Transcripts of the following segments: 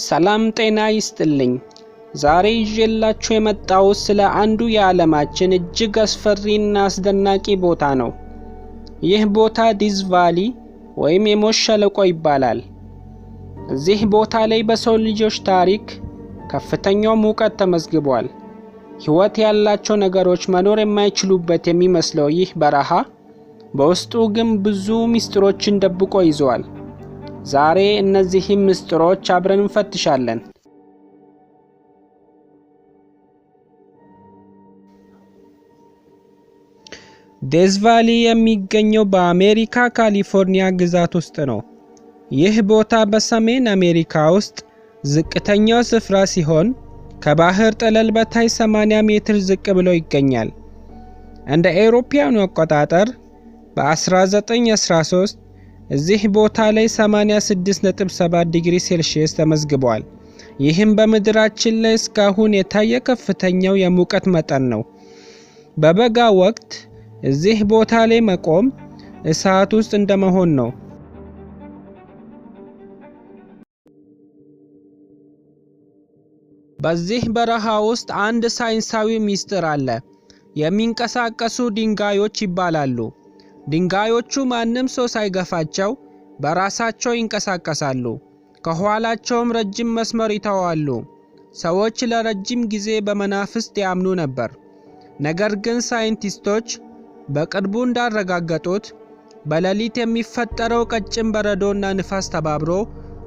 ሰላም ጤና ይስጥልኝ። ዛሬ ይዤላችሁ የመጣሁት ስለ አንዱ የዓለማችን እጅግ አስፈሪና አስደናቂ ቦታ ነው። ይህ ቦታ Death Valley ወይም የሞት ሸለቆ ይባላል። እዚህ ቦታ ላይ በሰው ልጆች ታሪክ ከፍተኛው ሙቀት ተመዝግቧል። ሕይወት ያላቸው ነገሮች መኖር የማይችሉበት የሚመስለው ይህ በረሃ በውስጡ ግን ብዙ ምስጢሮችን ደብቆ ይዟል። ዛሬ እነዚህን ምስጢሮች አብረን እንፈትሻለን። Death Valley የሚገኘው በአሜሪካ ካሊፎርኒያ ግዛት ውስጥ ነው። ይህ ቦታ በሰሜን አሜሪካ ውስጥ ዝቅተኛው ስፍራ ሲሆን ከባህር ጠለል በታች 80 ሜትር ዝቅ ብሎ ይገኛል። እንደ አውሮፓውያኑ አቆጣጠር በ1913 እዚህ ቦታ ላይ 86.7 ዲግሪ ሴልሺየስ ተመዝግቧል። ይህም በምድራችን ላይ እስካሁን የታየ ከፍተኛው የሙቀት መጠን ነው። በበጋ ወቅት እዚህ ቦታ ላይ መቆም እሳት ውስጥ እንደመሆን ነው። በዚህ በረሃ ውስጥ አንድ ሳይንሳዊ ምስጢር አለ። የሚንቀሳቀሱ ድንጋዮች ይባላሉ። ድንጋዮቹ ማንም ሰው ሳይገፋቸው በራሳቸው ይንቀሳቀሳሉ። ከኋላቸውም ረጅም መስመር ይተዋሉ። ሰዎች ለረጅም ጊዜ በመናፍስት ያምኑ ነበር። ነገር ግን ሳይንቲስቶች በቅርቡ እንዳረጋገጡት በሌሊት የሚፈጠረው ቀጭን በረዶና ንፋስ ተባብሮ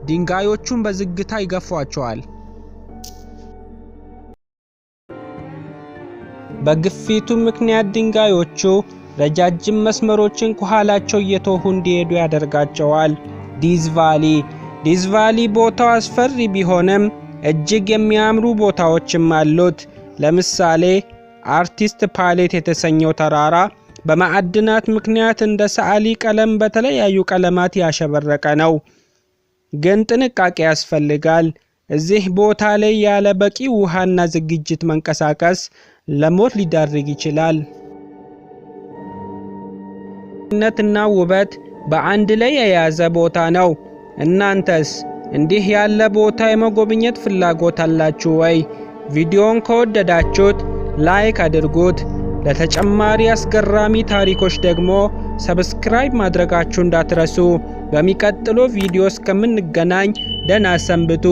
ድንጋዮቹን በዝግታ ይገፏቸዋል። በግፊቱ ምክንያት ድንጋዮቹ ረጃጅም መስመሮችን ከኋላቸው እየተዉ እንዲሄዱ ያደርጋቸዋል። Death Valley። Death Valley ቦታው አስፈሪ ቢሆንም እጅግ የሚያምሩ ቦታዎችም አሉት። ለምሳሌ Artist Palette የተሰኘው ተራራ በማዕድናት ምክንያት እንደ ሰዓሊ ቀለም በተለያዩ ቀለማት ያሸበረቀ ነው። ግን ጥንቃቄ ያስፈልጋል። እዚህ ቦታ ላይ ያለ በቂ ውሃና ዝግጅት መንቀሳቀስ ለሞት ሊዳርግ ይችላል። እና ውበት በአንድ ላይ የያዘ ቦታ ነው። እናንተስ እንዲህ ያለ ቦታ የመጎብኘት ፍላጎት አላችሁ ወይ? ቪዲዮን ከወደዳችሁት like አድርጉት። ለተጨማሪ አስገራሚ ታሪኮች ደግሞ subscribe ማድረጋችሁ እንዳትረሱ። በሚቀጥለው ቪዲዮ እስከምንገናኝ ደህና ሰንብቱ።